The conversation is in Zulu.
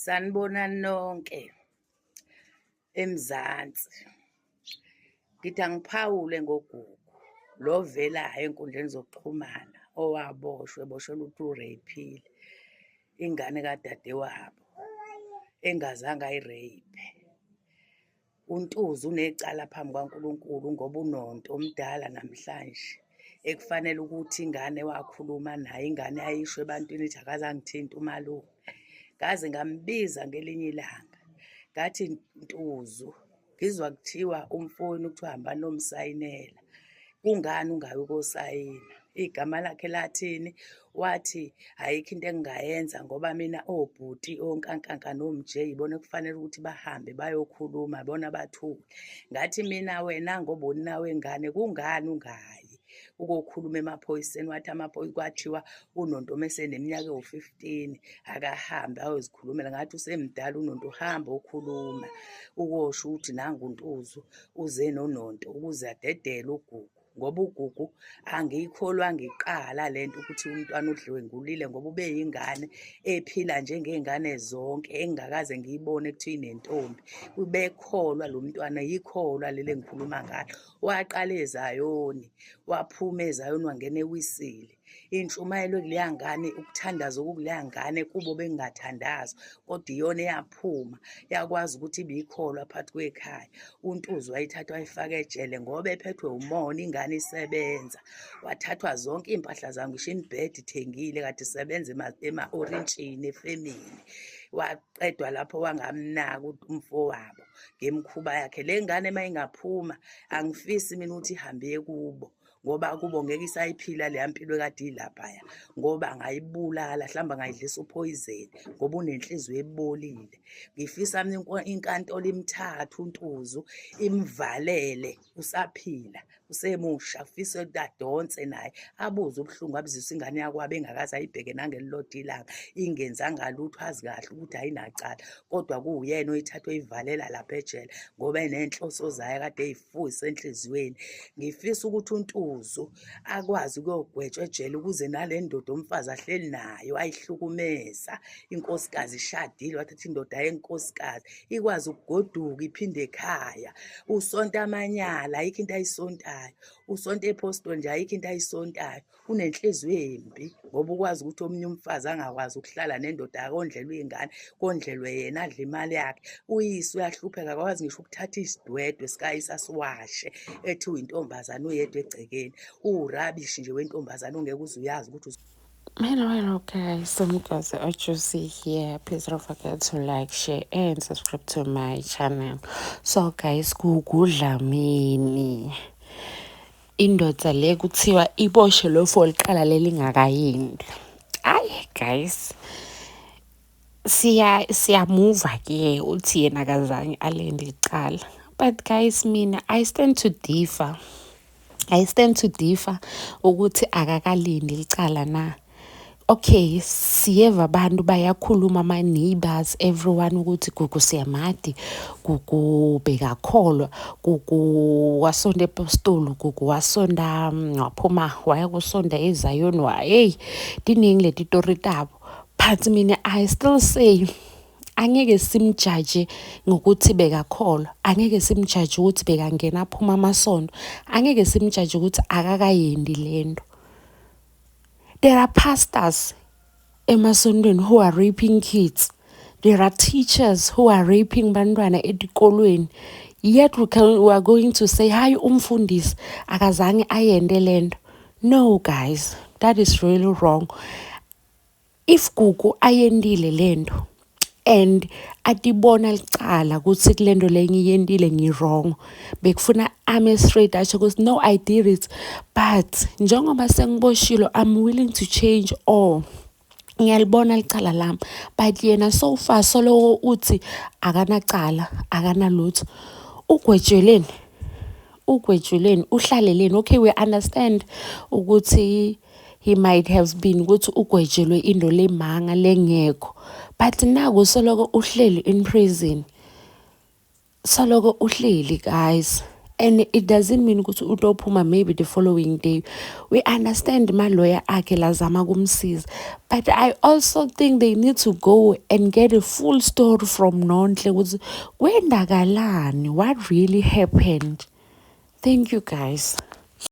Sanibonani nonke eMzansi. Ngithi angiphawule ngoGugu lo ovelayo ey'nkundleni zokuxhumana owaboshwa eboshelwa ukuthi u-rape-ile ingane kadadewabo engazange ayi-rape-e. UNtuzu unecala phambi kwaNkulunkulu ngoba unonto omdala namhlanje ekufanele ukuthi ingane wakhuluma naye, ingane yayisho ebantwini ithi akaze angithinte umalume. Ngaze ngambiza ngelinye ilanga ngathi, Ntuzu, ngizwa kuthiwa umfowenu kuthiwa hamba nomsayinela, kungani ungayi ukosayina? Igama lakhe lathini? Wathi ayikho into engingayenza ngoba mina obhuti onkankanka nomj yibona ekufanele ukuthi bahambe bayokhuluma bona bathule. Ngathi mina wena ngoba unina wengane kungani ungayi ukokhuluma emaphoyiseni? Wathi amaphoyisa kwathiwa uNonto meseneminyaka ewu-15 akahambe ayozikhulumela. Ngathi usemdala uNonto, uhamba okhuluma ukosho ukuthi nangu uNtuzu uze noNonto ukuze adedele uGugu, ngoba uGugu angiyikholwa ngiqala lento ukuthi umntwana udlwengulile, ngoba ubeyingane ephila njengey'ngane zonke engingakaze ngiyibone kuthiwa inentombi. Ubekholwa lo mntwana, yikholwa leli engikhuluma ngalo. Waqala eZayoni, waphuma eZayoni wangena eWisile. Intshumayelo kuleya ngane, ukuthandaza okukuleya ngane kubo bengingathandazi, kodwa iyona eyaphuma yakwazi ukuthi ibikholwa phakathi kwekhaya. UNtuzu wayithatha wayifaka ejele ngoba ephethwe umona, ingane isebenza. Wathathwa zonke iy'mpahla zayo, ngisho imibhede ithengile kade isebenza ema-orintshini efemini. Waqedwa lapho wangamnaka umfowabo ngemikhuba yakhe. Le ngane uma ingaphuma angifisi mina ukuthi ihambe iye kubo, ngoba kubo ngeke isayiphila leya mpilo ekade ilaphaya, ngoba angayibulala, mhlawumbe angayidlisa uphoyizeni ngoba unenhliziyo ebolile. Ngifisa mina inkantolo imthathe uNtuzu imvalele usaphila, usemusha, ufise ukuthi adonse naye abuze ubuhlungu abuzisa ingane yakwabo engakaze ayibheke nangelilodwa ilanga, ingenzanga lutho, azi kahle ukuthi ayinacala, kodwa kuwuyena oyithatha oyivalela lapha ejele ngoba enenhloso zayo kade eyifuyise enhliziyweni. Ngifisa ukuthi uNtuzu akwazi ukuyogwetshwa ejele ukuze nale ndoda umfazi ahleli nayo ayihlukumeza, inkosikazi ishadile, wathatha indoda yenkosikazi, ikwazi ukugoduka iphinde ekhaya. Usonta amanyala, ayikho into ayisontayo. Usonta ephostoli nje, ayikho into ayisontayo. Unenhliziyo embi ngoba ukwazi ukuthi omunye umfazi angakwazi ukuhlala nendoda akondlelwe iy'ngane, kondlelwe yena adle imali yakhe. Uyise uyahlupheka, akakwazi ngisho ukuthatha isidwedwe sikayise asiwashe, ethi uyintombazane uyedwa egcekeni. Uwurabishi nje wentombazane ongeke uze uyazi ukuthi Hello, hello guys, Mgazi Ojuicy here. Please don't forget to like, share and subscribe to my channel. So guys, Gugu Dlamini, indoda le kuthiwa iboshe lo for liqala lelingakayindi. Ayi guys, siya siyamuva ke uthi yena akazange alinde icala. But guys, mina I stand to differ. I stand to differ ukuthi akakalindi licala na. Okay, siyeva abantu bayakhuluma, ama-neighbors, everyone, ukuthi Gugu siyamadi, Gugu bekakholwa, Gugu wasonda epostoli, Gugu wasonda, waphuma waya kusonda eZayoni, wa hey, tiningi leti tori tabo. But mina I still say angeke simjaje ngokuthi bekakholwa, angeke simjaje ukuthi bekangena aphuma amasondo, angeke simjaje ukuthi akakayendi lento. There are pastors emasontweni who are raping kids. There are teachers who are raping bantwana etikolweni. Yet we are going to say, hayi, umfundisi akazange ayende lento. No guys, that is really wrong. If Gugu ayendile lento and atibona licala ukuthi kulento le ngiyendile ngi-wrong, bekufuna ame straight asho ukuthi, "No, I did it, but njengoba sengiboshilo I'm willing to change or ngiyalibona licala lami." But yena so far soloko uthi akanacala, akanalutho. Ugwetsheleni? Ugwetsheleni? Uhlaleleni? Okay, we understand ukuthi he might have been ukuthi ugwetshelwe into lemanga lengekho, but naku soloko uhleli in prison, soloko uhleli guys. And it doesn't mean ukuthi utophuma maybe the following day. We understand ma-lawyer akhe lazama kumsiza, but I also think they need to go and get a full story from Nonhle ukuthi kwendakalani, what really happened. Thank you, guys.